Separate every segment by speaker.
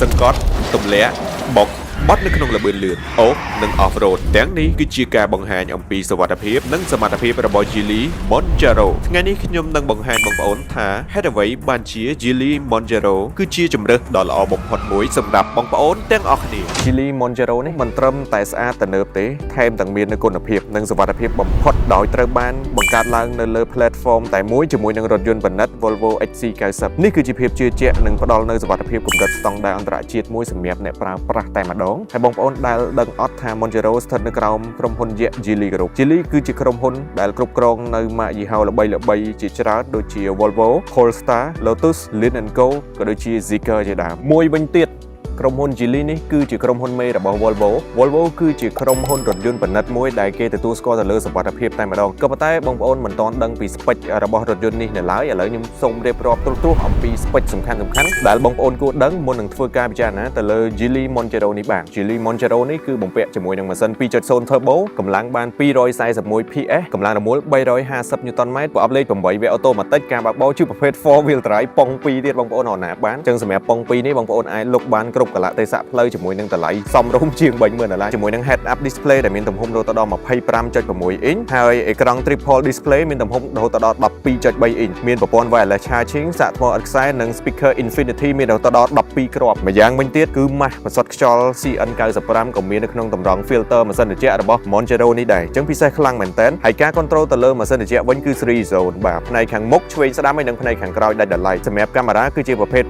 Speaker 1: សង្កត់ទម្លាក់បុកបត់នៅក្នុងល្បឿនលឿនអូសនិង off road ទាំងនេះគឺជាការបង្ហាញអំពីសុវត្ថិភាពនិងសមត្ថភាពរបស់ Geely Monjaro ថ្ងៃនេះខ្ញុំនឹងបង្ហាញបងប្អូនថាហេតុអ្វីបានជា Geely Monjaro គឺជាជម្រើសដ៏ល្អបំផុតមួយសម្រាប់បងប្អូនទាំងអស់គ្នា Geely Monjaro នេះមិនត្រឹមតែស្អាតទំនើបទេថែមទាំងមាននូវគុណភាពនិងសុវត្ថិភាពបំផុតដោយត្រូវបានបង្កើតឡើងនៅលើ platform តែមួយជាមួយនឹងរថយន្តប៉និត Volvo XC90 នេះគឺជាភាពជឿជាក់និងផ្ដល់នូវសុវត្ថិភាពកម្រិតស្តង់ដារអន្តរជាតិមួយសម្រាប់អ្នកប្រើប្រាស់តែម្ដងហើយបងប្អូនដែលដឹងអត់ថា Monjaro ស្ថិតនៅក្រោមក្រុមហ៊ុនយក្ស Geely Group Geely គឺជាក្រុមហ៊ុនដែលគ្រប់គ្រងនៅម៉ាកយីហោល្បីៗជាច្រើនដូចជា Volvo, Polestar, Lotus, Lynk & Co ក៏ដូចជា Zeekr ជាដើមមួយវិញទៀតក្រុមហ៊ុន Geely នេះគឺជាក្រុមហ៊ុនមេរបស់ Volvo Volvo គឺជាក្រុមហ៊ុនរថយន្តប៉និតមួយដែលគេទទួលស្គាល់ទៅលើសុវត្ថិភាពតែម្ដងក៏ប៉ុន្តែបងប្អូនមិនទាន់ដឹងពី spec របស់រថយន្តនេះនៅឡើយឥឡូវខ្ញុំសូមរៀបរាប់ត្រួសៗអំពី spec សំខាន់ៗដែលបងប្អូនគួរដឹងមុននឹងធ្វើការពិចារណាទៅលើ Geely Monjaro នេះបាទ Geely Monjaro នេះគឺបំពាក់ជាមួយនឹងម៉ាស៊ីន2.0 Turbo កម្លាំងបាន241 PS កម្លាំងរមួល350 Nm ប្រអប់លេខ8វគ្គ automatic ការបើកបរជាប្រភេទ 4 wheel drive ប៉ុង2ទៀតបងប្អូនរណាបានអញ្ចឹងសម្រាប់ប៉ុង2នេះបងប្អូនអាចលុកបានគ្រប់កលៈទេសៈផ្លូវជាមួយនឹងតម្លៃសមរម្យជាង30,000ដុល្លារជាមួយនឹង head up display ដែលមានទំហំរហូតដល់25.6អ៊ីញហើយអេក្រង់ triple display មានទំហំរហូតដល់12.3អ៊ីញមានប្រព័ន្ធ wireless charging សាកថ្មឥតខ្សែនិង speaker Infinity មានរហូតដល់12គ្រាប់ម្យ៉ាងវិញទៀតគឺម៉ាស់បន្សុទ្ធខ្យល់ CN95 ក៏មាននៅក្នុងតម្រង filter ម៉ាស៊ីនត្រជាក់របស់ Monjaro នេះដែរអញ្ចឹងពិសេសខ្លាំងមែនតើហើយការ control ទៅលើម៉ាស៊ីនត្រជាក់វិញគឺ 3 zone បាទផ្នែកខាងមុខឆ្វេងស្ដាំហើយនិងផ្នែកខាងក្រោយដាច់ដោយឡែកសម្រាប់កាមេរ៉ាគឺជាប្រភេទ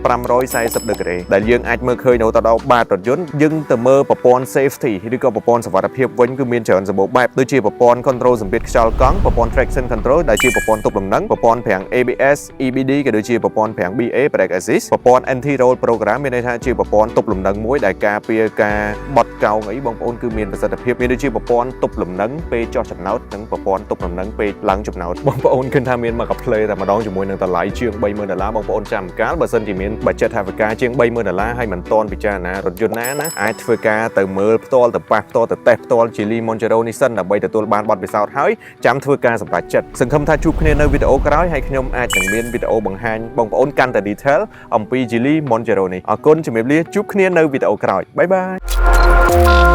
Speaker 1: 540ដឺក្រេដែលយើងអាចមើលឃើញរហូតដល់បាតរថយន្តយើងទៅមើលប្រព័ន្ធ safety ឬក៏ប្រព័ន្ធសុវត្ថិភាពវិញគឺមានច្រើនសម្បូរបែបដូចជាប្រព័ន្ធ control សម្ពាធខ្យល់កង់ប្រព័ន្ធ traction control ដែលជាប្រព័ន្ធទប់លំនឹងប្រព័ន្ធហ្វ្រាំង ABS EBD ក៏ដូចជាប្រព័ន្ធហ្វ្រាំង BA brake assist ប្រព័ន្ធ anti roll program មានន័យថាជាប្រព័ន្ធទប់លំនឹងមួយដែលការពារការបត់កោងអីបងប្អូនគឺមានប្រសិទ្ធភាពមានដូចជាប្រព័ន្ធទប់លំនឹងពេលចុះចំណោតនិងប្រព័ន្ធទប់លំនឹងពេលឡើងចំណោតបងប្អូនឃើញថាមានមកកាផ្លេតែម្ដងជាមួយនឹងតម្លៃជាង30,000ដុល្លារបងប្អូនចាំកាលបើសិនជាមាន budget ថវិកាជាង30,000ដុល្លារហើយមិនទាន់ពិចារណារថយន្តណាណាអាចធ្វើការទៅមើលផ្ទាល់ទៅប៉ះផ្ទាល់ទៅតេស្តផ្ទាល់ Geely Monjaro នេះសិនដើម្បីទទួលបានបទពិសោធន៍ហើយចាំធ្វើការសម្រេចចិត្តសង្ឃឹមថាជួបគ្នានៅវីដេអូក្រោយហើយខ្ញុំអាចនឹងមានវីដេអូបង្ហាញបងប្អូនកាន់តែ detail អំពី Geely Monjaro នេះអរគុណជំរាបលាជួបគ្នានៅវីដេអូក្រោយ bye bye.